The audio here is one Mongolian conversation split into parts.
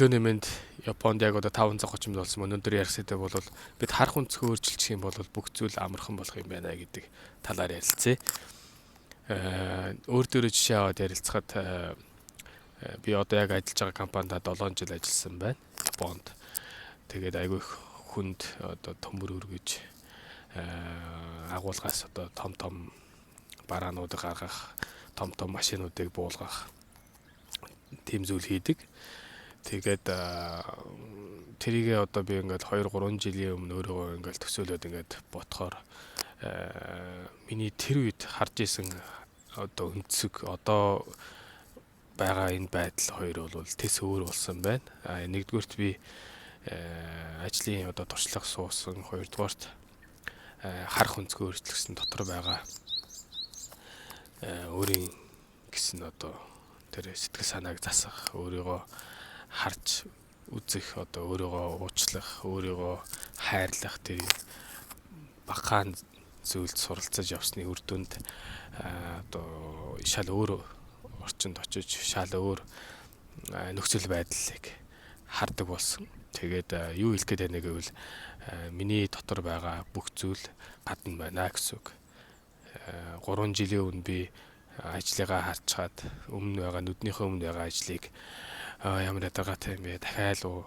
Өглөөний мэнд. Японд яг одоо 530 минут болсон. Өнөөдөр ярих сэдэв бол бид харах өнцгөө өөрчилчих юм бол бүх зүйл амархан болох юм байна гэдэг талаар ярилцъя. Өөр дөрөө жишээ аваад ярилцахад би одоо яг ажиллаж байгаа компанид 7 жил ажилласан байна. Японд. Тэгээд айгүй их хүнд одоо төмөр өргөж, агуулгаас одоо том том бараануудыг гаргах, том том машинуудыг буулгах тийм зүйл хийдэг. Тэгээд тэрийгээ одоо би ингээд 2 3 жилийн өмнө өөрийгөө ингээд төсөөлөд ингээд ботхоор миний тэр үед харж исэн одоо өнцөг, одоо байгаа энэ байдал хоёр бол тэс өөр болсон байна. А нэгдүгээрт би ажлын одоо туршлага суусан, хоёрдугаарт харах өнцгөө өөрчлөсөн, дотор байгаа өөрийн гэсэн одоо тэр сэтгэл санааг засах, өөрийгөө харж үзэх, одоо өөрийгөө уучлах, өөрийгөө хайрлах тэр багахан зүйлд суралцаж явсны үр дүнд одоо шал өөр орчинд очиж, шал өөр нөхцөл байдлыг хардаг болсон. Тэгээд юу хэлэх гээд байна гэвэл миний дотор байгаа бүх зүйл гадна байна гэсэн үг. 3 жилийн өмнө би ажлыгаа харчхаад өмнө байгаа, нүднийхээ өмнө байгаа ажлыг ямар ядаргаатай юм бэ, дахиад уу,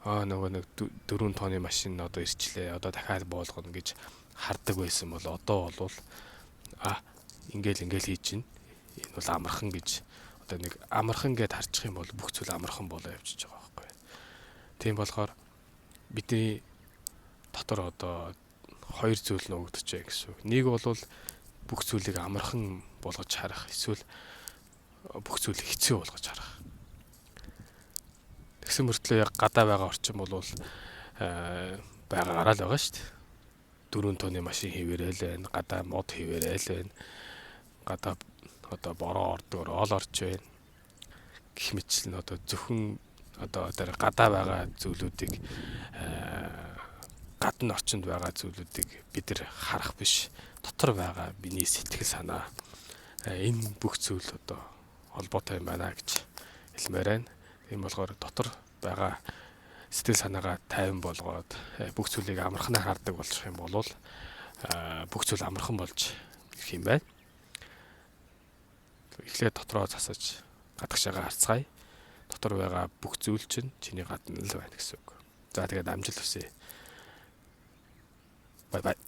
нөгөө нэг 4 тонны машин одоо ирчлээ, одоо дахиад буулгана гэж хардаг байсан бол одоо бол ингээл ингээл хийж чинь энэ бол амархан гэж, одоо нэг амархан гэд харчих юм бол бүх зүйл амархан болоо явчихж байгаа байхгүй. Тийм болохоор бидний дотор одоо хоёр зүйл нуугдчихэ гэсэн үг. Нэг бол бүх зүйлийг амархан болгож харах, эсвэл бүх зүйлийг хэцүү болгож харах. Тэгсэн мөртлөө яг гадаа байгаа орчин бол байгаагаараа л байгаа шүү дээ. 4 тонны машин хэвээрээ л байна. Гадаа мод хэвээрээ л байна. Гадаа одоо бороо ордгоор ол орч байна. Гэх мэтчилэн одоо зөвхөн одоо тэр гадаа байгаа зүйлүүдийг, гадна орчинд байгаа зүйлүүдийг бид нар харах биш, дотор байгаа миний сэтгэл санаа, энэ бүх зүйл одоо холбоотой юм байна гэж хэлмээр байна. Тийм болохоор дотор байгаа сэтгэл санаагаа тайван болгоод бүх зүйлийг амарханаар хардаг болчих юм бол бүх зүйл амархан болж ирэх юм байна. Эхлээд дотроо засаж гадагшаага харцгаая. Дотор байгаа бүх зүйл чинь чиний гадна л байна гэсэн үг. За, тэгээд амжилт хүсье. Bye bye.